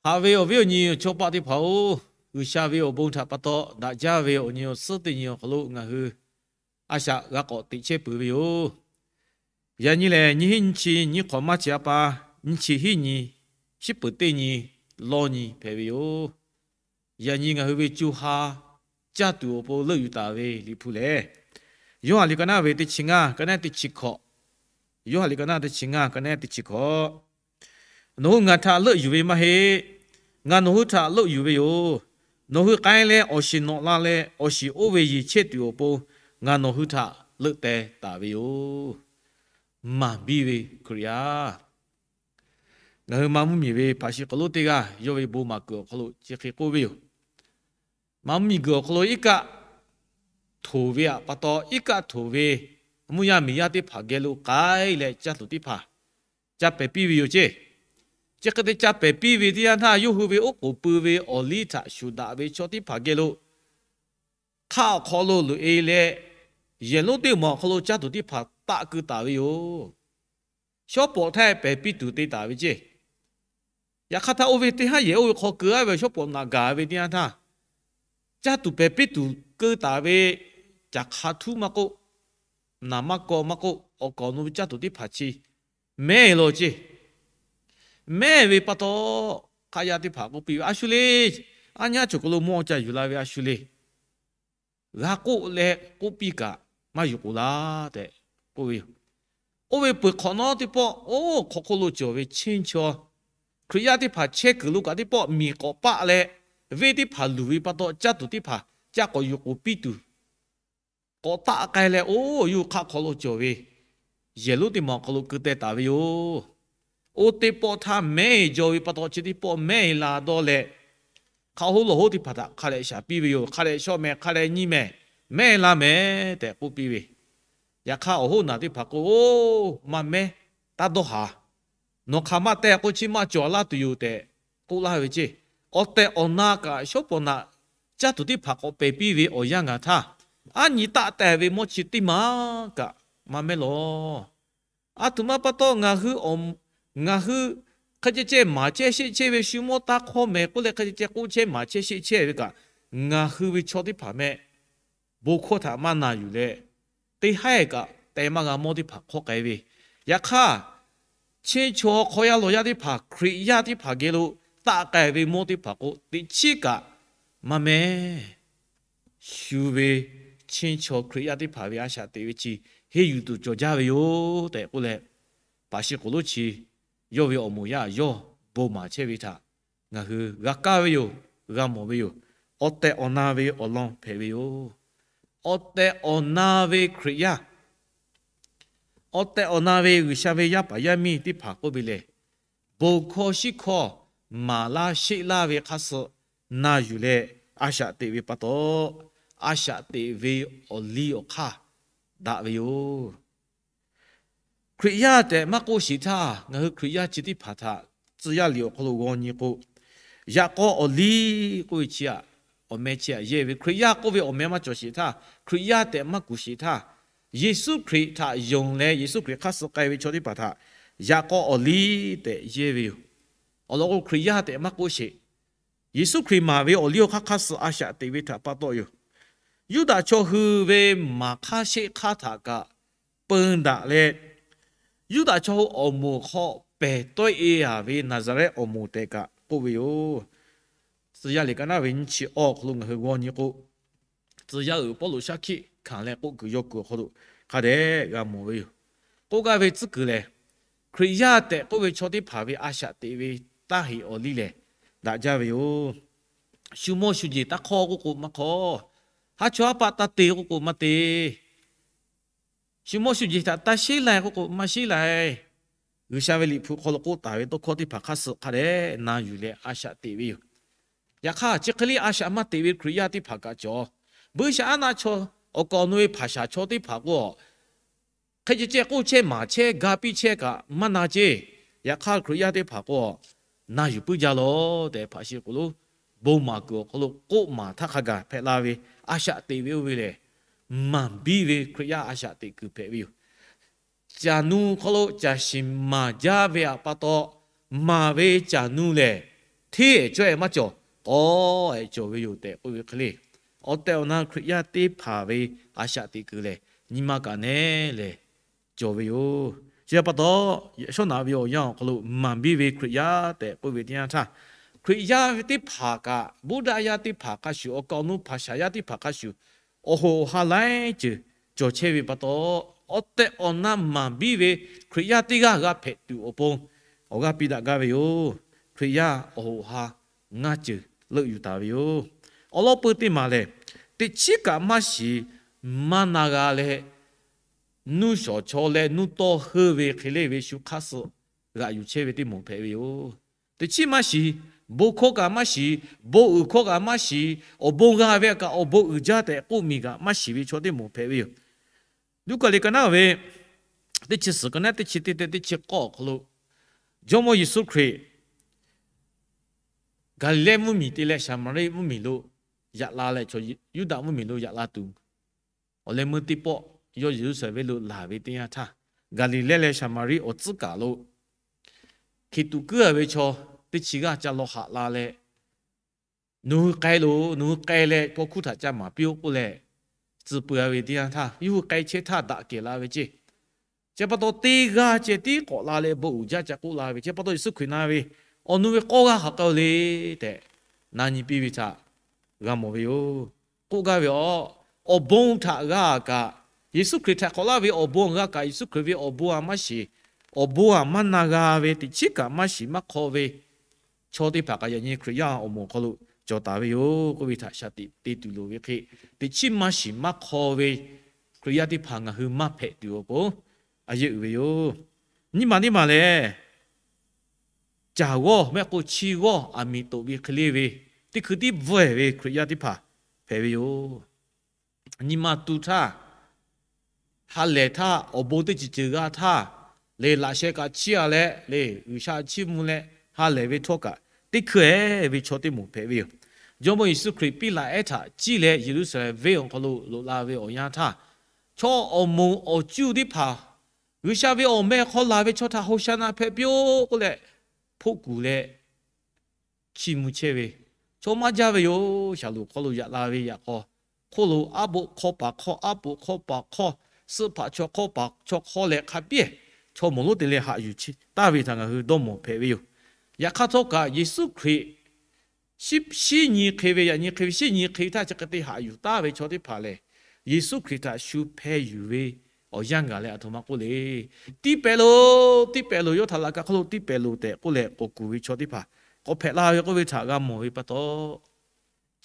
Haꞈ ve awˬ viˉ awˬ nyi awˬ chawˇ paˆ teˇ hpaˍ-oˬ, G'uiˬsha ve awˬ bon htaꞈ pa taw daꞈ jaˇ ve awˬ nyi awˬ suhˉ teˇ nyi awˬ hk'aw lo ngaˬ hui a shaꞈ g'a k'awꞈ teꞈ chehˇ peuˬ ve yoˬ. Yaꞈ nyi lehˬ, nyiˇ hinˉ nyiˇ chi nyiˇ hk'awꞈ maˇ chi a pa, nyiˇ chi hiˉ nyi, shiˉ peuˍ teˇ nyi, lawˇ nyi hpehꞈ ve yoˬ. Yaꞈ nyi ngaˬ hui ve co ha caˇ tuˬ awˬ pon leuˆ yuˬ taˍ ve Liꞈ hpu lehˬ, Yoˇhanˬ liꞈ ka naˆ ve teˇ chi ngaˇ, ka naˆ teˇ chi hkawꞈ. Yoˇhanˬ liꞈ ka naˆ teˇ chi ngaˇ, ka naˆ teˇ chi hkawꞈ. Nawˬ hui ngaˬ htaꞈ leuˆ yuˬ ve maˇ heˆ. Ngaˬ nawˬ hui htaꞈ leuˆ yuˬ ve yoˬ. Nawˬ hui k'ai leh awˬ shiˍ nawꞈ la leh, awˬ shiˍ oˇ ve yeˬ chehˇ tuˬ awˬ pon ngaˬ nawˬ hui htaꞈ leuˆ teh taˍ ve yoˬ. Maˍ biˇ ve Hkriꞈ yaˇ, ngaˬ hui maˇ mvuhˇ miˬ ve hpaˍ shiˍ k'oˍ lonˉ teˇ g'aˇ yawˇ ve bon maˍ kuiˬ awˬ hk'aw lo chi hk'e k'oˆ ve yoˬ. Maˇ mvuhˇ miˬ guiˬ awˬ hk'aw lo iˉ kaˆ htoˍ ve pa taw, iˉ kaˆ htoˍ ve mvuhˇ yaˇ miˬ yaˇ teˇ hpaˍ geh lo k'ai leh caˇ tuˬ teˇ hpaˍ ca pehˍ piˇ ve yoˬ ceˇ. Chi hk'e te ca pehˍ piˇ ve teˇ yanˇ htaˇ, yawˇ hui ve oˉ k'oˍ pui ve awˬ liˇ htaꞈ shuˍ daꞈ ve chaw teˇ hpaˍ geh lo hk'aˆ awˬ hk'aw lo loꞈ-e leh, yehˬ lonˉ teˇ maˬ awˬ hk'aw lo caˇ tuˬ teˇ hpaˍ taˆ keu taˍ ve yoˬ. Shawˉ pawˍ htaˇ pehˍ piˇ tuˬ te taˍ ve ceˇ. Yaꞈ hk'aˇ htaˇ, oˇ ve teˇ haˉ yehˬ oˇ ve hk'aw keu-a ve shawˉ pawˍ naꞈ gaˬ ve teˇ yanˇ htaˇ, caˇ tuˬ pehˍ piˇ tuˬ keu taˍ ve caˬ hk'a htuˉ maˇ k'oˆ, naˍ maˇ kaw maˇ k'oˆ, awˬ kaˍ awˬ nu ve caˇ tuˬ teˇ hpaˍ chi mehˉ law ceˇ. Mehˉ ve pa taw, hk'aˆ yaˇ teˇ hpaˍ k'oˆ piˇ ve, A shu le, aˉ nyaˇ cawˬ k'o lo mvuhˇ awˬ ca yuˬ la ve a shu le. G'a k'oˆ leh k'oˆ piˇ kaꞈ maˇ yuˬ k'oˍ laˇ tehꞈ k'oˆ ve yoˬ. Oˇ ve peuˬ hk'awꞈ nawˉ teˇ pawˆ, oˇ hk'aw hk'oˆ lo cawˬ ve chehˇ chaw Hkriꞈ yaˇ teˇ hpaˍ chehˇ kuiˬ lo kaꞈ teˇ pawˆ miˬ k'awꞈ paˆ leh, venˇ teˇ hpaˍ luˬ ve pa taw caˇ tuˬ teˇ hpaˍ ca k'awꞈ yuˬ k'oˍ piˇ tuˬ k'awꞈ taˆ k'ai leh, oˇ yawˇ hk'aˆ hk'aw lo cawˬ ve yehˬ lonˉ teˇ maˬ awˬ hk'aw lo keu teh taˍ ve yoˬ. Oˇ teˇ pawˆ htaˇ mehˉ jaw ve pa taw, chi teˇ pawˆ mehˉ la dawˇ leh, hk'a hoˉ lawˬ hoˉ teˇ hpaˍ htaꞈ hk'a dehꞈ shaˍ piˇ ve yoˬ. Hk'a dehꞈ shaw mehˍ, hk'a dehꞈ nyi mehˍ, mehˉ la mehˍ tehꞈ k'oˆ piˇ ve. Yaꞈ hk'aˇ, awˬ hoˉ naˬ teˇ hpaˍ k'o, Oˇ, maˇ mehˉ, taˇ dawˇ haˍ. Nawˬ hk'aˬ maˇ teh k'o, chi maˇ cawˬ laˇ tuˬ yoˬ tehꞈ k'oˆ laˇ ve ceˇ. Awˬ tehˬ awˬ na kaꞈ shawˉ pawˍ naꞈ caˇ tuˬ teˇ hpaˍ k'awꞈ pehˍ piˇ ve awˬ yanˇ ngaˬ htaˇ, aˉ nyi taˆ teh ve mawˇ chi teˇ maˬ kaꞈ maˇ mehˉ lawˬ. Aˬ htoꞈ ma pa taw ngaˬ hui, ngaˬ hui hk'e ceh ceh maˍ chehˇ sheˆ chehˇ ve, shu mawˇ taˇ hk'awˇ mehˍ k'oˆ leh hk'e ceh ceh k'oˆ chehˇ maˍ chehˇ sheˆ chehˇ ve kaꞈ, ngaˬ hui ve chaw teˇ hpaˍ meh bon hkawˇ htaꞈ maˇ na yuˬ leh, teˇ haiˉ kaꞈ teh maˇ g'a mawˇ teˇ hpaˍ hk'awˇ k'ai ve. Yaꞈ hk'aˇ, chehˇ chaw hk'aw yaˇ lawˬ yaˇ teˇ hpaˍ, Hkriꞈ yaˇ teˇ hpaˍ geh lo taˆ k'ai ve mawˇ teˇ hpaˍ k'o, teꞈ chiˉ kaꞈ maˇ mehˉ. Shu ve chehˇ chaw Hkriꞈ yaˇ teˇ hpaˍ ve a shaꞈ teꞈ ve chi henˇ yuˬ tuˬ cawˬ jaˇ ve yoˬ tehꞈ k'oˆ leh, hpaˍ shiˍ k'oˍ lonˉ chi yawˇ ve awˬ moˍ yaˇ yawˇ bon maˍ chehˇ ve htaꞈ ngaˬ hui g'a kaˇ ve yoˬ, g'a mawˬ ve yoˬ. Awˬ tehˬ awˬ na ve awˬ lawn hpehꞈ ve yoˬ. Awˬ tehˬ awˬ na ve Hkriꞈ yaˇ, awˬ tehˬ awˬ na ve G'uiˬsha ve yaˇ paˍ yaˇ miˇ teˇ hpaˍ k'oˆ ve lehˬ, bon hkawˇ shiˉ hkawˇ maˍ laˇ sheˆ laˇ ve hk'aˇ suh na yuˬ leh a shaꞈ teꞈ ve pa taw, a shaꞈ teꞈ ve awˬ liˇ awˬ hk'aˇ daꞈ ve yoˬ. Hkriꞈ yaˇ tehꞈ maˇ k'oˆ sheˍ htaˇ, ngaˬ hui Hkriꞈ yaˇ chi teˇ hpaˍ htaꞈ tcuh yaˇ liꞈ awˬ hk'aw lo g'aw nyi k'o, yaꞈ k'aw awˬ liˇ k'oˆ ve chi aꞈ, awˬ meh chi aꞈ yehˇ ve, Hkriꞈ yaˇ k'oˆ ve awˬ meh maˇ cawˬ sheˍ htaˇ, Hkriꞈ yaˇ tehꞈ maˇ kuˬ sheˍ htaˇ, Yeˍsuˆ Hkriꞈ htaꞈ yonˍ leh Yeˍsuˆ Hkriꞈ hk'aˇ suh k'ai ve chaw teˇ hpaˍ htaꞈ yaꞈ k'aw awˬ liˇ tehꞈ yehˇ ve yoˬ. Awˬ lawn k'o, Hkriꞈ yaˇ tehꞈ maˇ k'oˆ sheˍ. Yeˍsuˆ Hkriꞈ maˍ ve awˬ liˇ awˬ hk'aˇ hk'aˇ suh a shaꞈ teꞈ ve htaꞈ pa taw yoˬ. Yuˇdaꞈ chaw hui ve maˍ hk'aˇ sheˆ hk'aˇ htaꞈ kaꞈ peun daꞈ leh, Yuˇdaꞈ chaw hui awˬ moˍ hk'aw pehˬ tawˆ-e-a ve Naˍzaˍrehˆ awˬ moˍ tehꞈ kaꞈ k'oˆ ve yoˬ. Tcuh yaˇ liꞈ ka naˉ ve nyiˇ chi awˬ hk'aw lo ngaˬ hui g'aw nyi k'o, tcuh yaˇ uiˍ Pawˇluꞈ shaˉ hkiˆ hkanˍ leh k'oˆ kuiˬ yaw kuiˬ awˬ hk'aw lo hk'a dehꞈ g'a mawˬ ve yoˬ. K'oˆ gaˇ ve tcuhˉ kuiˬ lehˬ, Hkriꞈ yaˇ tehꞈ k'oˆ ve chaw teˇ hpaˍ ve a shaꞈ teꞈ ve taˇ heꞈ awˬ liˇ lehˬ, daꞈ jaˇ ve yoˬ. Shu mawˇ shu jeˬ taˇ hk'awˇ k'oˆ k'o maˇ hk'awˇ. Haˉ chawˇ haˉ paˆ taˇ te k'oˆ k'o maˇ te. Shu mawˇ shu jeˬ htaꞈ taˇ sheˉ lai k'oˆ k'o maˇ sheˉ lai. G'uiˬsha ve Liꞈ hpu hk'aw lo k'oˆ taˍ ve tawˇ hkawˇ teˇ hpaˍ hk'aˇ suh hk'a dehꞈ na yuˬ leh a shaꞈ teꞈ ve yoˬ. Yaꞈ hk'aˇ, chi hk'e le a shaꞈ maˇ teꞈ ve Hkriꞈ yaˇ teˇ hpaˍ kaꞈ cawˬ. Buiˇshaˆaˉnaˆ chaw, awˬ kaˍ awˬ nu ve hpaˍ shaˍ chaw teˇ hpaˍ k'o, hk'e ceh ceh k'oˆ chehˇ maˍ chehˇ ga piˇ chehˇ kaꞈ maˇ na ceˇ. Yaꞈ hk'aˇ, Hkriꞈ yaˇ teˇ hpaˍ k'o, na yuˬ puiˉ jaˇ lawˬ tehꞈ hpaˍ shiˍ k'oˍ lonˉ bon maˍ kuiˬ awˬ hk'aw lo k'oˆ maˍ htaˇ hk'a gaˬ hpehꞈ la ve a shaꞈ teꞈ ve oˇ ve lehˬ, maˍ biˇ ve Hkriꞈ yaˇ a shaꞈ teꞈ kuiˬ hpehꞈ ve yoˬ. Caˬ nu hk'aw lo caˬ shiˍ maˍ jaˇ ve pa taw, maˍ ve caˬ nu lehˬ, hteˇ ehˍ cawˇ ehˍ maˇ cawˬ, k'awˇ ehˍ cawˬ ve yoˬ tehꞈ k'oˆ ve hk'e le. Awˬ tehˬ awˬ na Hkriꞈ yaˇ teˇ hpaˍ ve a shaꞈ teꞈ kuiˬ lehˬ, nyi ma kaꞈ nehˉ lehˬ cawˬ ve yoˬ. Chi pa taw, shawˉ naꞈ ve awˬ yanˇ awˬ hk'aw lo maˍ biˇ ve Hkriꞈ yaˇ tehꞈ k'oˆ ve teˇ yanˇ htaˇ, Hkriꞈ yaˇ ve teˇ hpaˍ kaꞈ, Buddha yaˇ teˇ hpaˍ hk'a shuˍ, awˬ kaˍ awˬ nu hpaˍ shaˍ yaˇ teˇ hpaˍ hk'a shuˍ, awˬ hoꞈ awˬ ha laiˉ ceuˬ cawˬ chehˇ ve pa taw, awˬ tehˬ awˬ na maˍ biˇ ve Hkriꞈ yaˇ teˇ g'aˇ g'a hpehꞈ tuˬ awˬ pon awˬ g'aˇ piˇ daꞈ gaˇ ve yoˬ. Hkriꞈ yaˇ awˬ hoꞈ ha ngaˇ ceuˬ leuˆ yuˬ taˍ ve yoˬ. Awˬ lawn peuˬ teˇ maˬ lehˬ, teꞈ chiˉ kaꞈ maˇ shiˍ maˇ na g'a leh, nuˇ shawˍ chaw leh nuˇ tawˇ heuˆ ve hk'e le ve shu hk'aˇ suh g'aꞈ yuˬ chehˇ ve teˇ moˍ hpehꞈ ve yoˬ. Teꞈ chiˉ maˇ shiˍ, bon hkawˇ kaꞈ maˇ shiˍ, bon uiˍ hkawˇ kaꞈ maˇ shiˍ, awˬ bon g'a ve kaꞈ awˬ bon uiˍ jaˇ tehꞈ k'oˆ miˬ kaꞈ maˇ shiˍ ve chaw teˇ moˍ hpehꞈ ve yoˬ. Luˉkaꞈ liꞈ ka naˉ ve teˇ chi suhˍ ka naˉ teˇ chi teˇ teˇ teˇ chi k'awˇ awˬ hk'aw lo, Jawˇmawˇ Yeˍsuˆ Hkriꞈ Gaˍliˍlehˇ mvuhˇmiˬ te leh Saˍmaˍriˆ mvuhˇmiˬ lo yaꞈ la leh, chaw Yuˇdaꞈ mvuhˇmiˬ lo yaꞈ la tuˬ, awˬ leh meuˇ teˇ pawˆ yawˇ Yeˍruˆsaˍlehnˍ venˇ lo laˬ ve teˇ yanˇ htaˇ, Gaˍliˍlehˇ leh Saˍmaˍriˆ awˬ tcuhˉ kaꞈ lo hkiˬ tuꞈ kuiˉ a ve chaw teˇ chi g'aˇ ca law haꞈ la leh, nawˬ hui k'ai loˬ, nawˬ hui k'ai leh paw hkuˇ htaꞈ ca maˍ piˇ-oˆ k'oˆ leh, tcuh peuˬ a ve teˇ yanˇ htaˇ, yawˇ hui k'ai chehˇ htaˇ daꞈ kehˬ la ve ceˇ. Chi pa taw teˇ g'aˇ ceh tiˉ k'awꞈ la leh bon uiˍ jaˇ ca k'oˆ la ve. Chi pa taw Yeˍsuˆ Hkriꞈ na ve, awˬ nu ve k'awˇ g'aˇ hk'aˬ k'ai-o le tehꞈ na nyi piˇ ve htaꞈ g'a mawˬ ve yoˬ. K'oˆ gaˇ ve, awˬ bon htaꞈ g'a kaꞈ, Yeˍsuˆ Hkriꞈ htaꞈ k'awꞈ laˇ ve awˬ bon g'a kaꞈ, Yeˍsuˆ Hkriꞈ ve awˬ bon a maˇ shiˍ, awˬ bon a maˇ na g'a ve, teꞈ chiˉ kaꞈ maˇ shiˍ maˇ hk'aw ve chaw teˇ hpaˍ kaꞈ yaꞈ nyi Hkriꞈ yaˇ awˬ moˍ awˬ hk'aw lo cawˬ taˍ ve yoˬ k'oˆ ve htaꞈ shaˍ tiꞈ te tuˬ loˍ ve hk'e, teꞈ chiˉ maˇ shiˍ maˇ hk'aw ve Hkriꞈ yaˇ teˇ hpaˍ ngaˬ hui maˇ hpehꞈ tuˬ awˬ pon a yeˇ uiˍ ve yoˬ. Nyiˇ maˬ teˇ maˬ lehˬ, caˬ g'awˇ mehˆ k'o chi g'awˇ aˬ miˍ toꞈ ve hk'e le ve, teˇ hkui tiˉ bvuhꞈ ve Hkriꞈ yaˇ teˇ hpaˍ hpehꞈ ve yoˬ. Nyi ma tu htaˇ, ha lehˬ htaˇ, awˬ bon teˇ ceuˬ ceuˬ g'a htaˇ, lehˬ laꞈ sheh kaꞈ chiˇ a leh, lehˬ G'uiˬsha chiˇ mvuh leh ha lehˬ ve htawˇ kaꞈ, teˇ hkui-eˬ ve chaw teˇ moˍ hpehꞈ ve yoˬ. Jawˇmawˇ Yeˍsuˆ Hkriꞈ piˇ laꞈ ehˉ htaꞈ ciˇ leh Yeˍruˆsaˍlehnˍ venˇ awˬ hk'aw lo loꞈ la ve awˬ yanˇ htaˇ, chaw awˬ moˍ awˬ cuˇ teˇ hpaˍ G'uiˬsha ve awˬ meh hk'aw laˬ ve chaw htaꞈ Hoˍsaˍnaˍ hpehꞈ piˇ-oˆ k'oˆ leh, hpoˆ kuˬ leh chiˇ mvuh chehˇ ve chaw maˇ jaˇ ve yoˬ. Shaˍlonˍ hk'aw lo yaꞈ la ve yaꞈ k'aw, hk'oˆ lo aˉ poꞈ hk'awˇ paˍ hk'awˇ, aˉ poꞈ hk'awˇ paˍ hk'awˇ, suhˆ hpaꞈ chaw hk'awˇ paˍ chaw hk'awˇ leh hk'a biˇ chaw mawˬ lonˉ te leh haꞈ yuˬ taˍ ve htaꞈ ngaˬ hui dawˇ mawˬ hpehꞈ ve yoˬ. Yaꞈ hk'aˇ htawˇ kaꞈ, Yeˍsuˆ Hkriꞈ shinˉ nyi hk'e ve, yaꞈ nyi hk'e ve, shinˉ nyi hk'e ve htaˇ chi hk'e te haꞈ yuˬ taˍ ve chaw teˇ hpaˍ lehˬ, Yeˍsuˆ Hkriꞈ htaꞈ shu hpeh yuˬ ve awˬ yanˇ gaˬ leh aˬ htoꞈ ma k'oˆ le, Tiˇ pehˍ loˬ, tiˇ pehˍ loˬ, yawˇ htaꞈ laꞈ ka hk'aw lo tiˇ pehˍ loˬ tehꞈ k'oˆ leh k'awꞈ kuˬ ve chaw teˇ hpaˍ k'awꞈ hpehꞈ la ve k'oˆ ve htaꞈ g'a mawˬ ve pa taw,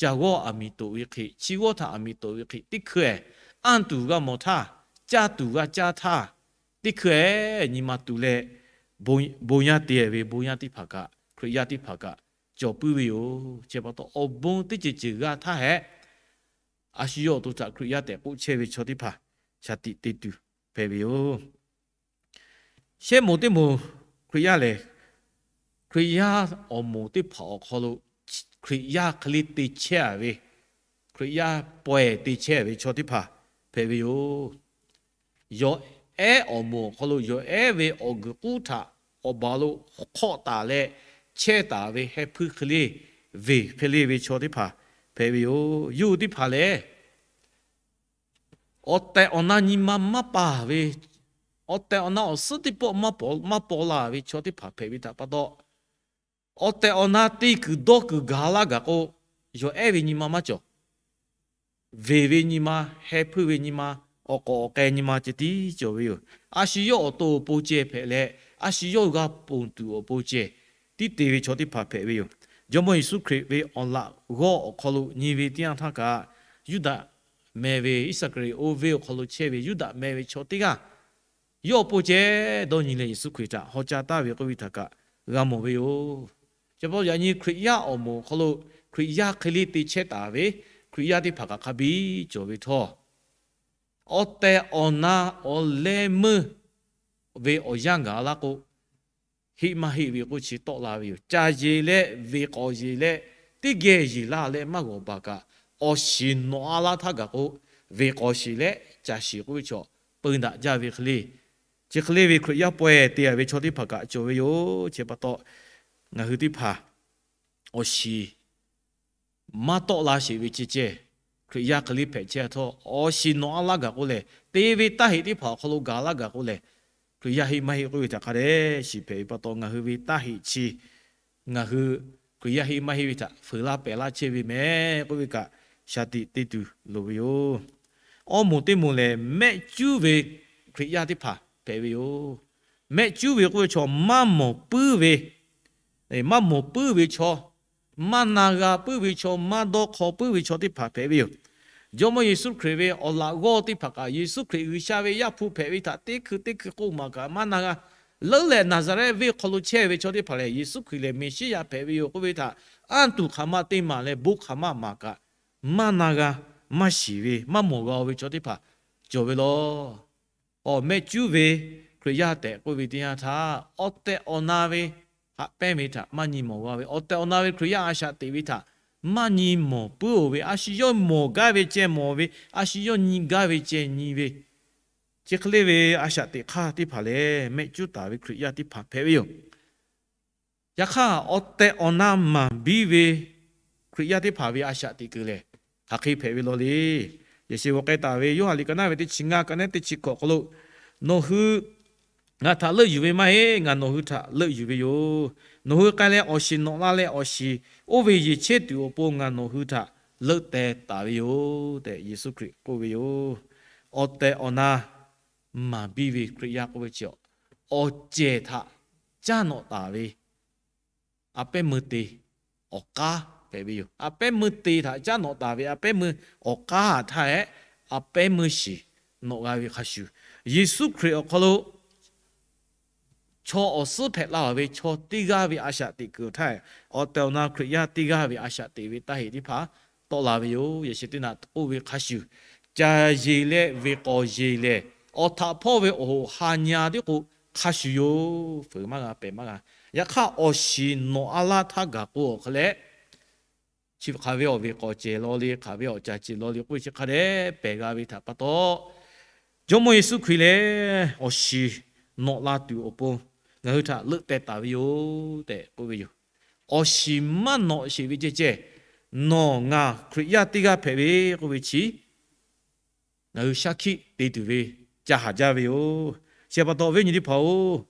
caˬ g'awˇ aˬ miˍ toꞈ ve hk'e, chi g'awˇ htaꞈ aˬ miˍ toꞈ ve hk'e, teˇ hkui-eˬ anˇ tuˬ g'a mawˬ htaˇ, caˇ tuˬ g'a caˇ htaˇ, teˇ hkui-eˬ nyi ma tu leh bon yaˇ te ve bon yaˇ teˇ hpaˍ kaꞈ, Hkriꞈ yaˇ teˇ hpaˍ kaꞈ cawˬ puiˉ ve yoˬ. Chi pa taw, awˬ bon teˇ ceuˬ ceuˬ g'a htaˇ hehꞈ, a shu yawˇ awˬ to htaꞈ Hkriꞈ yaˇ tehꞈ k'oˆ chehˇ ve chaw teˇ hpaˍ shaˍ tiꞈ te tuˬ hpehꞈ ve yoˬ. Shehˆ moˍ teˇ moˍ Hkriꞈ yaˇ lehˬ, Hkriꞈ yaˇ awˬ moˍ teˇ hpaˍ awˬ hk'aw lo Hkriꞈ yaˇ hk'e le te chehˇ a ve, Hkriꞈ yaˇ pawehˇ te chehˇ ve chaw teˇ hpaˍ hpehꞈ ve yoˬ. Yawˬ ehˉ awˬ moˍ awˬ hk'aw lo yawˬ ehˉ ve awˬ guiˬ k'uˉ htaꞈ awˬ ba lo hk'awˆ taˍ leh chehˇ taˍ ve heh hpuiˇ hk'e le, veˬ hk'e le ve chaw teˇ hpaˍ hpehꞈ ve yoˬ. Yawˇ hui teˇ hpaˍ lehˬ, awˬ tehˬ awˬ na nyi ma maˇ paˍ ve, awˬ tehˬ awˬ na awˬ suhˉ teˇ pawˆ maˇ paw la ve chaw teˇ hpaˍ hpehꞈ ve htaꞈ pa taw, awˬ tehˬ awˬ na te kuiˬ dawˇ kuiˬ gaˬ laˇ gaˬ k'o, yawˬ ehˉ ve nyi ma maˇ cawˬ. Veˬ ve nyi ma, heh hpuiˇ ve nyi ma, awˬ k'awꞈ awˬ k'ai nyi ma ceh tiˉ cawˬ ve yoˬ. A shu yawˇ awˬ to awˬ pon ceh hpehꞈ leh, a shu yawˇ g'a ponˬ tuˬ awˬ pon ceh tiˉ te ve chaw teˇ hpaˍ hpehꞈ ve yoˬ. Jawˇmawˇ Yeˍsuˆ Hkriꞈ ve awˬ laꞈ g'awˇ awˬ hk'aw lo nyi ve teˇ yanˇ htaˇ kaꞈ, Yuˇdaꞈ meh ve Iˉsaˍkaˍriˍoˆ venˇ awˬ hk'aw lo chehˇ ve Yuˇdaꞈ meh ve chaw teˇ g'aˇ yawˇ awˬ pon ceh dawˇ nyi leh Yeˍsuˆ Hkriꞈ htaꞈ haw ca taˍ ve k'oˆ ve htaꞈ kaꞈ g'a mawˬ ve yoˬ. Chi pa taw yaꞈ nyi Hkriꞈ yaˇ awˬ moˍ awˬ hk'aw lo Hkriꞈ yaˇ hk'e le te chehˇ taˍ ve Hkriꞈ yaˇ teˇ hpaˍ kaꞈ hk'a biˇ cawˬ ve htawˇ, awˬ tehˬ awˬ na awˬ leh meuˇ ve awˬ yanˇ gaˬ laˇ k'o, heˆ maˇ heˆ ve k'oˆ chi tawˆ la ve yoˬ. Caˬ yeˬ leh veˬ k'awꞈ yeˬ leh teˇ geh yeˬ la leh maˇ g'awˬ baˬ kaꞈ, awˬ shiˍ nawꞈ a laˇ htaˇ gaˬ k'o, veˬ k'awꞈ shiˍ leh caˬ shiˍ k'oˆ ve chaw peu daꞈ jaˇ ve hk'e le, chi hk'e le ve Hkriꞈ yaˇ pawehˇ te a ve chaw teˇ hpaˍ kaꞈ cawˬ ve yoˬ. Chi pa taw, ngaˬ hui teˇ hpaˍ awˬ shiˍ maˇ tawˆ la sheˍ ve ceh ceh, Hkriꞈ yaˇ hk'e le hpehꞈ chehˇ htawˇ, awˬ shiˍ nawꞈ a laˇ gaˬ k'oˆ lehˬ, te ve taˇ heꞈ teˇ hpaˍ awˬ hk'aw lo gaˬ laˇ gaˬ k'oˆ lehˬ, Hkriꞈ yaˇ heˆ maˇ heˆ k'oˆ ve htaꞈ hk'a dehꞈ shiˍ hpehꞈ ve pa taw, ngaˬ hui ve taˇ heꞈ chi ngaˬ hui Hkriꞈ yaˇ heˆ maˇ heˆ ve htaꞈ fuiˍ laˇ pehˍ laˇ chehˇ ve mehˍ k'oˆ ve kaꞈ, shaˍ tiꞈ te tuˬ loˍ ve yoˬ. Awˇ moˍ teˇ moˍ lehˬ, mehˆ cuˉ ve Hkriꞈ yaˇ teˇ hpaˍ hpehꞈ ve yoˬ. Mehˆ cuˉ ve k'oˆ ve chaw maˇ mawˬ puiˉ ve, maˇ mawˬ puiˉ ve chaw, maˇ na g'a puiˉ ve chaw, maˇ dawˇ hk'aw puiˉ ve chaw teˇ hpaˍ hpehꞈ ve yoˬ. Jawˇmawˇ Yeˍsuˆ Hkriꞈ ve awˬ laꞈ g'awˇ teˇ hpaˍ kaꞈ, Yeˍsuˆ Hkriꞈ G'uiˬsha ve Yaˇ hpu hpehꞈ ve htaꞈ teˇ hkui teˇ hkui k'oˆ maˍ kaꞈ maˇ na g'a. Leuˉ leh Naˍzaˍrehˆ venˇ hk'aw lo chehˇ ve chaw teˇ hpaˍ lehˬ, Yeˍsuˆ Hkriꞈ lehˬ Meˍsiˉyaꞈ hpehꞈ ve yoˬ k'oˆ ve htaꞈ anˇ tuˬ hk'aˬ ma te maˍ leh bon hk'aˬ ma maˍ kaꞈ, maˇ na g'a, maˇ shiˍ ve, maˇ mawˬ g'a ve chaw teˇ hpaˍ cawˬ ve law. Awˬ mehˆ cuˉ ve Hkriꞈ yaˇ tehꞈ k'oˆ ve teˇ yanˇ htaˇ, awˬ tehˬ awˬ na ve haꞈ pehnˇ ve htaꞈ maˇ nyi mawˬ g'a ve, awˬ tehˬ awˬ na ve Hkriꞈ yaˇ a shaꞈ teꞈ ve htaꞈ maˇ nyi mawˬ puiˉ-oˬ ve, a shu yawˇ mawˬ gaˇ ve ceh mawˬ ve, a shu yawˇ nyi gaˇ ve ceh nyi ve, chi hk'e le ve a shaꞈ teꞈ hk'aˇ teˇ hpaˍ lehˬ, mehˆ cuˉ taˍ ve Hkriꞈ yaˇ teˇ hpaˍ hpehꞈ ve yoˬ. Yaꞈ hk'aˇ, awˬ tehˬ awˬ na maˍ biˇ ve Hkriꞈ yaˇ teˇ hpaˍ ve a shaꞈ teꞈ kuiˬ lehˬ, hk'aˬ hk'e hpehꞈ ve law le. Yaꞈ sheh g'aw k'ai taˍ ve Yoˇhanˬ liꞈ ka naˉ ve teˇ chi ngaˇ, ka naˉ teˇ chi hkawꞈ awˬ hk'aw lo, Nawˬ hui ngaˬ htaꞈ leuˆ yuˬ ve maˇ heˆ, ngaˬ nawˬ hui htaꞈ leuˆ yuˬ ve yoˬ. Nawˬ hui k'ai leh awˬ shiˍ nawꞈ la leh, awˬ shiˍ oˇ ve yeˬ chehˇ tuˬ awˬ pon ngaˬ nawˬ hui htaꞈ leuˆ teh taˍ ve yoˬ tehꞈ, Yeˍsuˆ Hkriꞈ k'oˆ ve yoˬ. Awˬ tehˬ awˬ na maˍ biˇ ve Hkriꞈ yaˇ k'oˆ ve chi, awˬ cehˬ htaꞈ caˇ nawꞈ taˍ ve a pehˉ meuˇ te awˬ k'aˉ hpehꞈ ve yoˬ. A pehˉ meuˇ te htaꞈ caˉ nawꞈ taˍ ve a pehˉ meuˇ awˬ k'aˉ htaˇ hehꞈ, a pehˉ meuˇ shiˍ nawꞈ g'a ve hk'a shuˍ, Yeˍsuˆ Hkriꞈ awˬ hk'aw lo chaw awˬ suhˉ hpehꞈ la ve chaw teˇ g'aˇ ve a shaꞈ teꞈ kuiˬ htaˇ, awˬ tehˬ awˬ na Hkriꞈ yaˇ teˇ g'aˇ ve a shaꞈ teꞈ ve taˇ heꞈ teˇ hpaˍ tawˆ la ve yoˬ. Yaꞈ sheh teˇ naꞈ k'oˆ ve hk'a shuˍ, caˬ yeˬ leh veˬ k'awˍ yeˬ lehˬ, awˬ htaꞈ hpawˇ ve awˬ hoꞈ ha nyi-a tiˉ k'o hk'a shuˍ yoˬ. Fuiˍ maˇ g'a, pehˬ maˇ g'a. Yaꞈ hk'aˇ, awˬ shiˍ nawꞈ a laˇ htaˇ gaˬ k'o awˬ hk'a leh, chi hk'aˬ ve awˬ veˬ k'awˍ cehˬ law le, hk'aˬ ve awˬ caˬ cehˬ law le k'oˆ ve chi hk'a dehꞈ pehˬ g'a ve htaꞈ pa taw, Jawˇmawˇ Yeˍsuˆ Hkriꞈ lehˬ awˬ shiˍ nawꞈ la tuˬ awˬ pon ngaˬ hui htaꞈ leuˆ teh taˍ ve yoˬ tehꞈ k'oˆ ve yoˬ. Awˬ shiˍ maˇ nawꞈ sheˍ ve ceh ceh, nawˬ ngaˬ Hkriꞈ yaˇ teˇ g'aˇ hpehꞈ ve k'oˆ ve chi ngaˬ hui shaˉ hkiˆ te tuˬ ve ca haˍ jaˇ ve yoˬ. Chi pa taw, awˬ viˉ awˬ nyi teˇ hpaˍ-oˬ,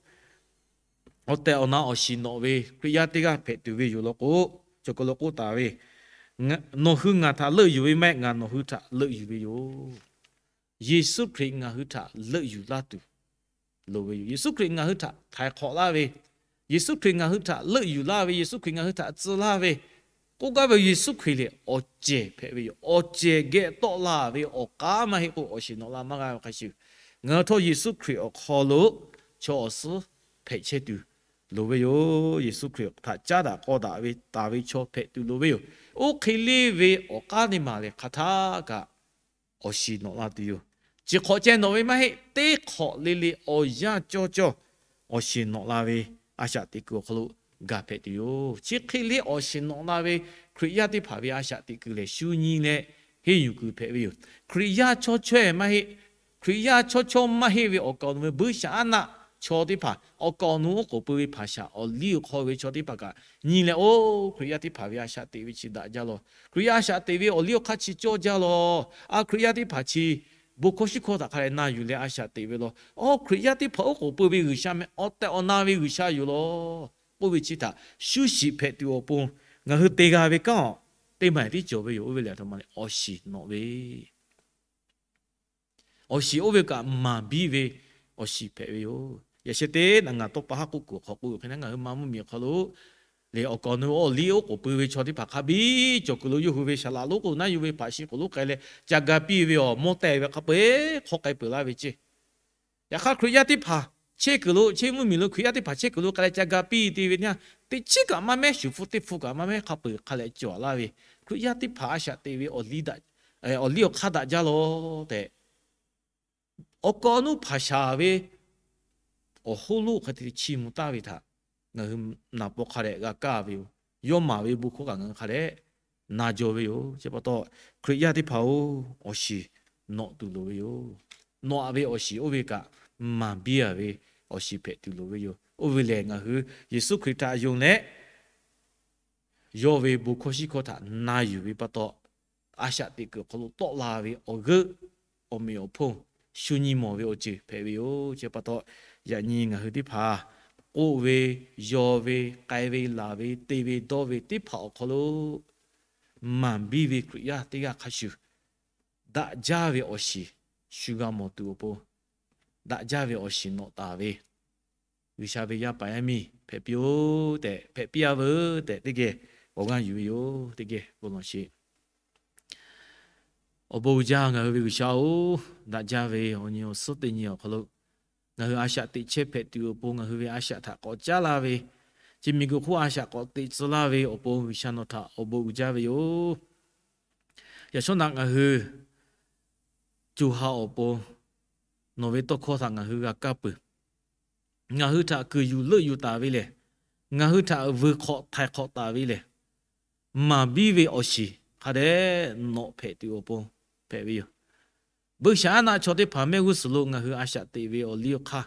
awˬ tehˬ awˬ na awˬ shiˍ nawꞈ ve Hkriꞈ yaˇ teˇ g'aˇ hpehꞈ tuˬ ve yoˬ law k'o, cawˬ k'o lo k'oˆ taˍ ve, Nawˬ hui ngaˬ htaꞈ leuˆ yuˬ ve maˇ heˆ, ngaˬ nawˬ hui htaꞈ leuˆ yuˬ ve yoˬ. Yeˍsuˆ Hkriꞈ ngaˬ hui htaꞈ leuˆ yuˬ laˇ tuˬ loˍ ve yoˬ. Yeˍsuˆ Hkriꞈ ngaˬ hui htaꞈ htaiˍ hk'awꞈ laˇ ve, Yeˍsuˆ Hkriꞈ ngaˬ hui htaꞈ leuˆ yuˬ laˇ ve, Yeˍsuˆ Hkriꞈ ngaˬ hui htaꞈ tcuh laˇ ve, k'oˆ gaˇ ve Yeˍsuˆ Hkriꞈ lehˬ awˬ cehˬ hpehꞈ ve yoˬ. Awˬ cehˬ geh tawˆ la ve awˬ k'aˉ maˇ heˆ k'o, awˬ shiˍ nawꞈ la maˇ g'a ve hk'a shuˍ, ngaˬ hui htawˇ Yeˍsuˆ Hkriꞈ awˬ hk'aw lo chaw awˬ suhˉ hpehꞈ chehˇ tuˬ loˍ ve yoˬ. Yeˍsuˆ Hkriꞈ htaꞈ caˉ daꞈ k'aw daꞈ ve taˍ ve chaw hpehꞈ tuˬ loˍ ve yoˬ. Oˇ hk'e le ve awˬ k'aˉ teˇ maˬ lehˬ, hk'aˬ htaˇ kaꞈ awˬ shiˍ nawꞈ la tuˬ yoˬ. Chi hk'awꞈ ceh nawꞈ ve maˇ heˆ. Teˇ hk'awꞈ le le awˬ yanˇ cawˇ cawˇ awˬ shiˍ nawꞈ la ve a shaꞈ teꞈ kuiˬ awˬ hk'aw lo gaˬ hpehꞈ tuˬ yoˬ. Chi hk'e le awˬ shiˍ nawꞈ la ve Hkriꞈ yaˇ teˇ hpaˍ ve a shaꞈ teꞈ kuiˬ lehˬ, shu nyi leh henˇ yuˬ kuiˬ hpehꞈ ve yoˬ. Hkriꞈ yaˇ chawˇ chaweh maˇ heˆ. Hkriꞈ yaˇ chawˇ chawˇ maˇ heˆ ve awˬ kaˍ awˬ nu ve buiˇshaˆaˉnaˆ chaw teˇ hpaˍ, awˬ kaˍ awˬ nu oˉ k'oˍ pui ve hpaˍ shaˍ awˬ liˇ awˬ hk'aw ve chaw teˇ hpaˍ kaꞈ nyi leh, oˇ, Hkriꞈ yaˇ teˇ hpaˍ ve a shaꞈ teꞈ ve chi daꞈ jaˇ law. Hkriꞈ yaˇ a shaꞈ teꞈ ve awˬ liˇ awˬ hk'aˇ chi cawˇ jaˇ law. A, Hkriꞈ yaˇ teˇ hpaˍ chi bon hkawˇ shinˉ hkawˇ htaꞈ hk'a dehꞈ na yuˬ leh a shaꞈ teꞈ ve law. Awˬ, Hkriꞈ yaˇ teˇ hpaˍ oˉ k'oˍ pui ve G'uiˬsha meh, awˬ tehˬ awˬ na ve G'uiˬsha yoˬ law. K'oˆ ve chi htaꞈ shuˉ shiˍ hpehꞈ tuˬ awˬ pon, ngaˬ hui te g'a ve kanˉ awˬ teˇ maˬ tiˉ cawˬ ve yoˬ. Oˇ ve lehˬ, a htoꞈ ma lehˬ, awˬ shiˍ nawꞈ ve awˬ shiˍ oˇ ve kaꞈ maˍ biˇ ve awˬ shiˍ hpehꞈ ve yoˬ. Yaꞈ sheh teˇ naꞈ ngaˬ tawˇ pa haˉ k'oˆ kuiˬ awˬ hk'aw k'oˆ ve hk'e, ngaˬ hui ma mvuhˇmiˬ awˬ hk'aw lo lehˬ, awˬ kaˍ awˬ nu awˬ liˇ oˉ k'oˍ pui ve chaw teˇ hpaˍ hk'a biˇ cawˬ kuiˬ lo yawˇ hui ve saˍ laꞈ lonˉ k'o naˉ yuˬ ve hpaꞈ shi k'oˍ lonˉ k'ai leh ca ga piˇ ve awˬ mawˇ teh ve hk'a peu-eˬ hk'aw k'ai peuˬ laˇ ve ceˇ. Yaꞈ hk'aˇ, Hkriꞈ yaˇ teˇ hpaˍ chehˇ kuiˬ lo, chehˇ mvuhˇmiˬ lo Hkriꞈ yaˇ teˇ hpaˍ chehˇ kuiˬ lo k'ai leh ca ga piˇ te ve teˇ yanˇ, teˇ chiˉ kaꞈ maˇ mehˉ, shuˍ hpfuhˇ teˇ hpfuhˇ kaꞈ maˇ mehˉ, hk'a peu-eˬ hk'a leh cawˬ laˇ ve, Hkriꞈ yaˇ teˇ hpaˍ a shaꞈ teꞈ ve awˬ liˇ daꞈ, awˬ liˇ awˬ hk'aˇ daꞈ jaˇ law tehꞈ, awˬ kaˍ awˬ nu hpaˍ shaˍ ve awˬ hoˉ lonˉ hk'a te chi mvuh taˍ ve htaꞈ ngaˬ hui naˍ paw hk'a dehꞈ g'a kaˇ ve yoˬ. Yawˇ maˍ ve bon hkawˇ kaꞈ ngaˬ hui hk'a dehꞈ na jaw ve yoˬ. Chi pa taw, Hkriꞈ yaˇ teˇ hpaˍ-oˬ, awˬ shiˍ nawꞈ tuˬ loˍ ve yoˬ. Nawꞈ-a ve awˬ shiˍ oˇ ve kaꞈ, maˍ biˇ-a ve awˬ shiˍ hpehꞈ tuˬ loˍ ve yoˬ. Oˇ ve lehˬ, ngaˬ hui Yeˍsuˆ Hkriꞈ htaꞈ yonˍ leh, yawˇ ve bon hkawˇ shinˉ hkawˇ htaꞈ na yuˬ ve pa taw, a shaꞈ teꞈ kuiˬ awˬ hk'aw lo tawˆ la ve awˬ g'euˆ, awˬ meꞈ awˬ hponˇ, shu nyi mawˬ ve awˬ ceuˬ hpehꞈ ve yoˬ. Chi pa taw, yaꞈ nyi ngaˬ hui teˇ hpaˍ k'oˆ ve, yaw ve, k'ai ve, laˬ ve, te ve, dawˇ ve teˇ hpaˍ awˬ hk'aw lo maˍ biˇ ve Hkriꞈ yaˇ teˇ g'aˇ hk'a shuˍ, daꞈ jaˇ ve awˬ shiˍ shu g'a mawˬ tuˬ awˬ pon, daꞈ jaˇ ve awˬ shiˍ nawꞈ taˍ ve G'uiˬsha ve yaˇ paˍ yaˇ miˇ hpehꞈ piˇ-oˆ tehꞈ, hpehꞈ piˇ-a veuˬ tehꞈ, teˇ geh awˬ g'aˇ yuˬ ve yoˬ. Teˇ geh bon lawˬ sheˍ. Awˬ bon uiˍ jaˇ ngaˬ hui ve G'uiˬsha-oˬ, daꞈ jaˇ ve awˬ nyi awˬ suhˉ teˇ nyi awˬ hk'aw lo ngaˬ hui a shaꞈ teꞈ chehˇ hpehꞈ tuˬ awˬ pon, ngaˬ hui ve a shaꞈ htaꞈ k'awꞈ caˉ laˇ ve, chi miˬguiˬ hk'oˆ a shaꞈ k'awꞈ teꞈ tcuh laˇ ve awˬ pon G'uiˬsha nawˬ htaꞈ awˬ bon uiˍ jaˇ ve yoˬ. Yaꞈ shawˉ naꞈ ngaˬ hui co ha awˬ pon nawˬ ve tawˇ hkawˇ htaꞈ ngaˬ hui g'a kaˇ peuˬ. Ngaˬ hui htaꞈ kuiˬ yuˬ leuˆ yuˬ taˍ ve lehˬ, ngaˬ hui htaꞈ vuiˬ hk'awꞈ htaiˍ hk'awꞈ taˍ ve lehˬ, maˍ biˇ ve awˬ shiˍ hk'a dehꞈ nawꞈ hpehꞈ tuˬ awˬ pon hpehꞈ ve yoˬ. Buiˇshaˆaˉnaˆ chaw teˇ hpaˍ mehˆ g'uˇ suhˍ lo ngaˬ hui a shaꞈ teꞈ ve awˬ liˇ awˬ hk'aˇ,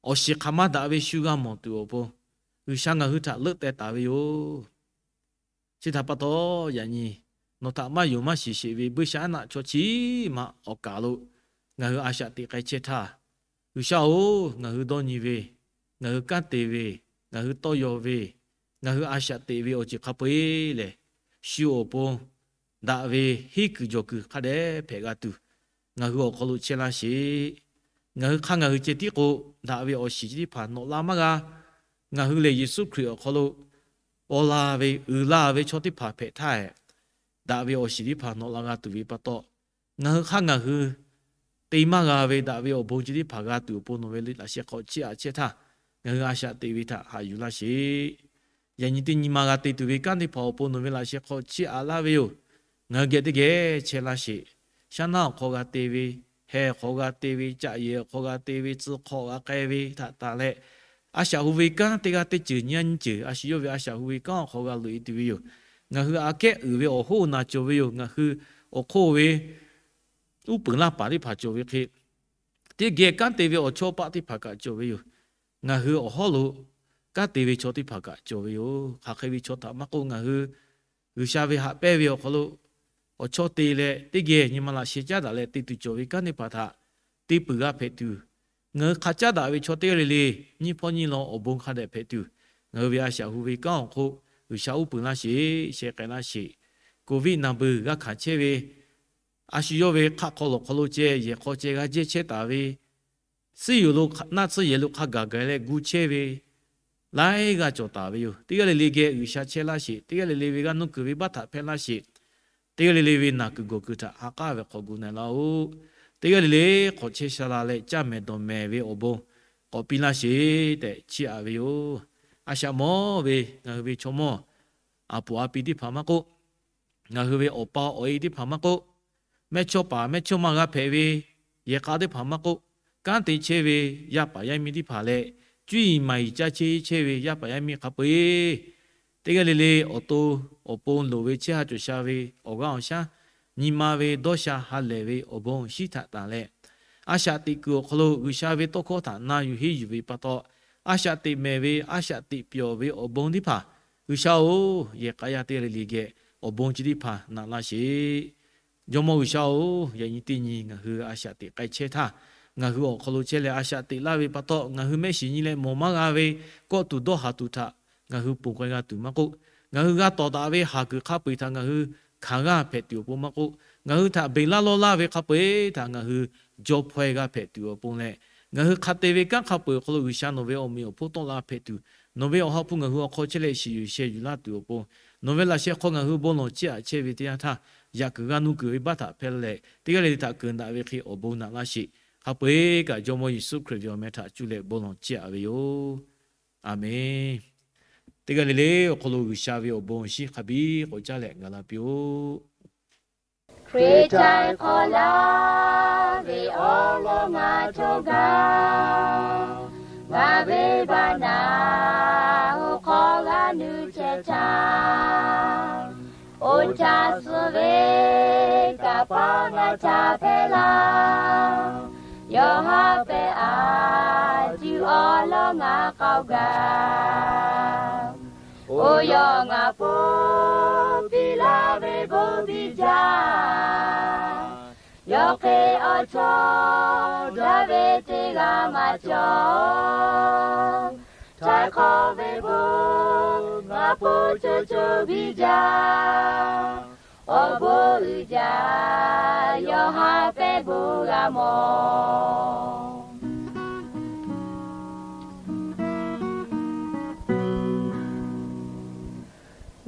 awˬ shiˍ hk'aˬ ma daꞈ ve shu g'a mawˬ tuˬ awˬ pon, G'uiˬsha ngaˬ hui htaꞈ leuˆ teh taˍ ve yoˬ. Chi htaꞈ pa taw, yaꞈ nyi nawˬ htaꞈ maˇ yonˍ maˇ shiˍ sheˍ ve buiˇshaˆaˉnaˆ chaw chi ma awˬ kaˍ lo ngaˬ hui a shaꞈ teꞈ k'ai chehˇ htaˇ, G'uiˬsha-oˬ, ngaˬ hui dawˇ nyi ve, ngaˬ hui kanˉ te ve, ngaˬ hui tawˇ yaw ve, ngaˬ hui a shaꞈ teꞈ ve awˬ ceuˬ hk'a peu-eˬ lehˬ, shu awˬ pon daꞈ ve henˇ kuiˬ jawˬ kuiˬ hk'a dehꞈ hpehꞈ g'a tuˬ, ngaˬ hui awˬ hk'aw lo chehˇ laˇ sheˍ. Ngaˬ hui hk'aˇ ngaˬ hui ceh tiˉ k'o, daꞈ ve awˬ shiˍ chi teˇ hpaˍ nawꞈ la maˇ g'a. Ngaˬ hui lehˬ, Yeˍsuˆ Hkriꞈ awˬ hk'aw lo paw la ve, uiˍ la ve chaw teˇ hpaˍ hpehꞈ htaˇ, daꞈ ve awˬ shiˍ teˇ hpaˍ nawꞈ la g'a tuˬ ve pa taw, ngaˬ hui hk'aˇ ngaˬ hui te maˇ g'a ve daꞈ ve awˬ bon chi teˇ hpaˍ g'a tuˬ awˬ pon nawˬ ve laꞈ sheh hk'aw chiˇ aꞈ chehˇ htaˇ, ngaˬ hui a shaꞈ teꞈ ve htaꞈ haꞈ yuˬ laˇ sheˍ. Yaꞈ nyi teˇ nyi ma g'a te tuˬ ve kanˉ teˇ hpaˍ awˬ pon nawˬ ve laꞈ sheh hk'aw chiˇ aꞈ laˇ ve yoˬ. Ngaˬ hui geh teˇ geh chehˇ laˇ sheˍ. Shaˉ naˉ awˬ hk'aw g'a te ve, heh awˬ hk'aw g'a te ve, caꞈ yehˬ awˬ hk'aw g'a te ve, tcuh hk'aw g'a k'ai ve htaꞈ tanˬ leh, a shaꞈ hu ve kanˉ teˇ g'aˇ teˇ ceuˬ nyi a nyi ceuˬ a shu yawˇ ve a shaꞈ hu ve kanˉ awˬ hk'aw g'a loꞈ e tuˬ ve yoˬ. Ngaˬ hui aꞈ kehˉ uiˍ ve awˬ hoˉ naˬ cawˬ ve yoˬ. Ngaˬ hui awˬ hk'oˆ ve uˉ peunˍ laˇ paˍ teˇ hpaˍ cawˬ ve hk'e, teˇ geh kanˉ te ve awˬ chawˇ paˆ teˇ hpaˍ kaꞈ cawˬ ve yoˬ. Ngaˬ hui awˬ hawˉ lo kanˉ te ve chaw teˇ hpaˍ kaꞈ cawˬ ve yoˬ. Hk'aˬ hk'e ve chaw htaꞈ maˇ k'oˆ, ngaˬ hui G'uiˬsha ve haꞈ pehnˇ ve awˬ hk'aw lo awˬ chawˇ te leh, teˇ geh nyi ma laꞈ sheh caˉ daꞈ leh te tuˬ cawˬ ve kanˉ teˇ hpaˍ htaꞈ te puiˬ g'a hpehꞈ tuˬ, ngaˬ hui hk'a caˉ daꞈ ve chaw teˇ g'aˇ le le nyiˇ hpawˇ nyiˇ law awˬ bon hk'a dehꞈ hpehꞈ tuˬ, ngaˬ hui ve a shaꞈ hu ve kanˉ awˬ hk'oˆ G'uiˬsha uˉ peunˍ laˇ sheˍ, sheh k'ai laˇ sheˍ. Covid naˬ beuˬ g'a hkanˍ chehˇ ve, a shu yawˇ ve hk'aˆ hk'aw lawˬ hk'aw lo ceh yehˬ hk'aw ceh g'a jehˇ chehˇ taˍ ve, suhˉ yoˬ lo naˆ tsuhˇ yehˬ lo hk'a gaˬ gaˬ leh gu chehˇ ve laiˉ g'aˇ cawˬ taˍ ve yoˬ. Teˇ g'aˇ le le geh G'uiˬsha chehˇ laˇ sheˍ. Teˇ g'aˇ le le ve g'aˇ nuˇ kuiˬ ve baˆ htaꞈ hpehˇ laˇ sheˍ. Teˇ g'aˇ le le ve naˬ kuiˬ gawˬ kuiˬ htaꞈ ha k'aˉ ve hk'aw gu na laˇ-oˆ. Teˇ g'aˇ le le hk'awꞈ chehˇ sha la leh caˇ mehˍ dawˬ mehˍ ve awˬ bon k'awꞈ piˇ laˇ sheˍ tehꞈ chiˇ aꞈ ve yoˬ. A shaꞈ mawˇ ve ngaˬ hui ve chaw mawˇ a puˍ a pi teˇ hpaˍ maˇ k'oˆ, ngaˬ hui ve awˬ pa awˬ e teˇ hpaˍ maˇ k'oˆ, mehˇ chawˇ paˍ mehˇ chawˇ ma g'a hpehꞈ ve yehˬ k'a teˇ hpaˍ maˇ k'oˆ, kanˉ te chehˇ ve yaˇ paˍ yaˇ miˇ teˇ hpaˍ leh, cuˇ yiˍ maˍ yiˍ caˇ chehˇ chehˇ ve yaˇ paˍ yaˇ miˇ hk'a peu-eˬ, teˇ g'aˇ le le awˬ to awˬ pon loˍ ve chehˇ ha cawˬ sha ve awˬ g'aˇ awˬ shaˉ, nyi ma ve dawˇ sha ha lehˬ ve awˬ bon shinˉ htaꞈ tanˬ leh, a shaꞈ teꞈ kuiˬ awˬ hk'aw lo G'uiˬsha ve tawˇ hkawˇ htaꞈ na yuˬ henˇ yuˬ ve pa taw, a shaꞈ teꞈ mehˍ ve, a shaꞈ teꞈ pyawˬ ve awˬ bon teˇ hpaˍ, G'uiˬsha-oˬ, yehˬ k'a yaˇ teˇ g'aˇ le le geh awˬ bon chi teˇ hpaˍ naꞈ laˇ sheˍ. Jawˇmawˇ G'uiˬsha-oˬ, yaꞈ nyi teˇ nyi ngaˬ hui a shaꞈ teꞈ k'ai chehˇ htaˇ, ngaˬ hui awˬ hk'aw lo chehˇ leh a shaꞈ teꞈ laˇ ve pa taw, ngaˬ hui mehˆ shiˍ nyi leh mawˬ maˇ g'a ve kawˆ tuˬ dawˇ haˍ tuˬ htaꞈ ngaˬ hui ponˬ k'ai g'a tuˬ maˇ k'oˆ, ngaˬ hui g'a tawˍ daꞈ ve haˍ kuiˬ hk'a peu-eˬ htaꞈ ngaˬ hui hkanˍ g'aˇ hpehꞈ tuˬ awˬ pon maˇ k'oˆ, ngaˬ hui htaꞈ beˬ laˇ lawˇ laˇ ve hk'a peu-eˬ htaꞈ ngaˬ hui jaw hpaw-e g'a hpehꞈ tuˬ awˬ pon leh, ngaˬ hui hk'a te ve kanˉ hk'a peu-eˬ awˬ hk'aw lo G'uiˬsha nawˬ ve awˬ meꞈ awˬ hponˇ tawˆ la hpehꞈ tuˬ, nawˬ ve awˬ ha hpu ngaˬ hui awˬ hk'aw chehˇ leh shiˍ yuˬ sheh yuˬ laˇ tuˬ awˬ pon, nawˬ ve laꞈ sheh hk'aw ngaˬ hui bon lawˬ chiˇ aꞈ chehˇ ve teˇ yanˇ htaˇ, yaꞈ kuiˬ g'aˇ nuˇ kuiˬ ve baˆ htaꞈ hpehˇ leh, teˇ g'aˇ le le htaꞈ keunˍ daꞈ ve hk'e awˬ bon naꞈ laˇ sheˍ. Hk'a peu-eˬ kaꞈ Jawˇmawˇ Yeˍsuˆ Hkriꞈ ve awˬ meh htaꞈ cuˇ leh bon lawˬ chiˇ aꞈ ve yoˬ. Aˬmenˍ. Teˇ g'aˇ le le awˬ hk'aw lo G'uiˬsha ve awˬ bon awˬ shinˉ hk'a biˇ k'awꞈ caˇ leh gaˬ la piˇ-oˆ. Hkriꞈ htaꞈ hk'awꞈ laˇ ve awˬ lawn ngaˬ cawˬ gaˇ, ngaˬ ve baˆ naˬ awˬ hk'aw g'a nuˇ chehˇ htaˇ, oˇ htaˇ suh ve kaꞈ paw ngaˬ htaꞈ hpehˇ laˇ, yawˇ haꞈ pehˇ aꞈ tuˬ awˬ lawn ngaˬ k'awꞈ gaˇ. Oˇ yawˇ ngaˬ po piˇ laˇ ve bon biˇ jaˇ. Yawˇ hk'e awˬ chawˇ daꞈ ve teˇ g'aˇ maˇ cawˬ. Htaiˍ hk'awꞈ ve bon ngaˬ po co co biˇ jaˇ. Awˬ bon uiˍ jaˇ, yawˇ haꞈ pehnˇ bon g'a mawˬ.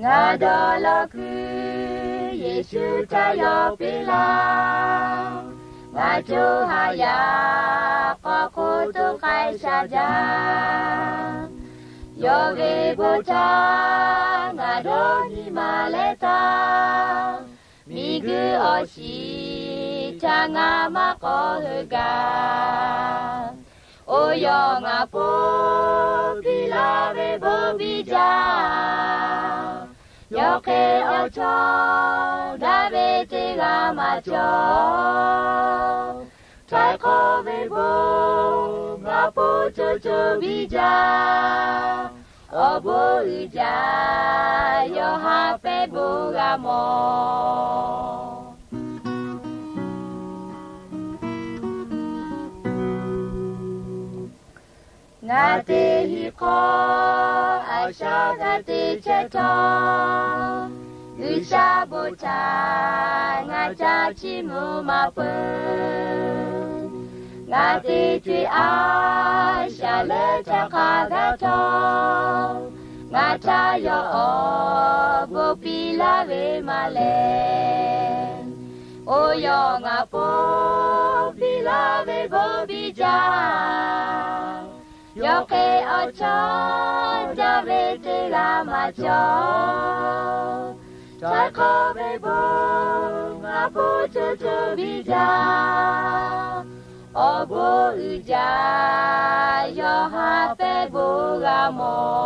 Ngaˬ dawˇ law kuiˬ Yeˍsuˆ htaꞈ yawˇ piˇ laˇ. Ngaˬ co ha yaꞈ k'awꞈ hk'oˆ toˇ k'ai sha jaˇ. Yawˇ ve bon htaˇ ngaˬ dawˇ nyi ma leh htaˇ, miˬguiˬ awˬ shiˍ htaꞈ ngaˬ maˇ k'awꞈ heuˆ gaˇ. Oˇ yawˇ ngaˬ po piˇ laˇ ve bon biˇ jaˇ. Yawˇ hk'e awˬ chawˇ daꞈ ve teˇ g'aˇ maˇ cawˬ. Htaiˍ hk'awꞈ ve bon ngaˬ po co co biˇ jaˇ. Awˬ bon uiˍ jaˇ, yawˇ haꞈ pehnˇ bon g'a mawˬ. Ngaˬ te hiˆ hk'awˇ a shaꞈ g'a te chehˇ htawˇ, G'uiˬsha bon htaꞈ ngaˬ ca chiˇ mvuh maˇ peuˬ. Ngaˬ te co-e a shaꞈ leh htaˇ hk'a gaˇ htawˇ, ngaˬ htaꞈ yawˇ awˬ bon piˇ laˇ ve maˇ lehˬ. Oˇ yawˇ ngaˬ po piˇ laˇ ve bon biˇ jaˇ. Yawˇ hk'e awˬ chawˇ jaˇ ve teˇ g'aˇ maˇ cawˬ. Htaiˍ hk'awꞈ ve bon ngaˬ po co co biˇ jaˇ. Awˬ bon uiˍ jaˇ, yawˇ haꞈ pehnˇ bon g'a mawˬ.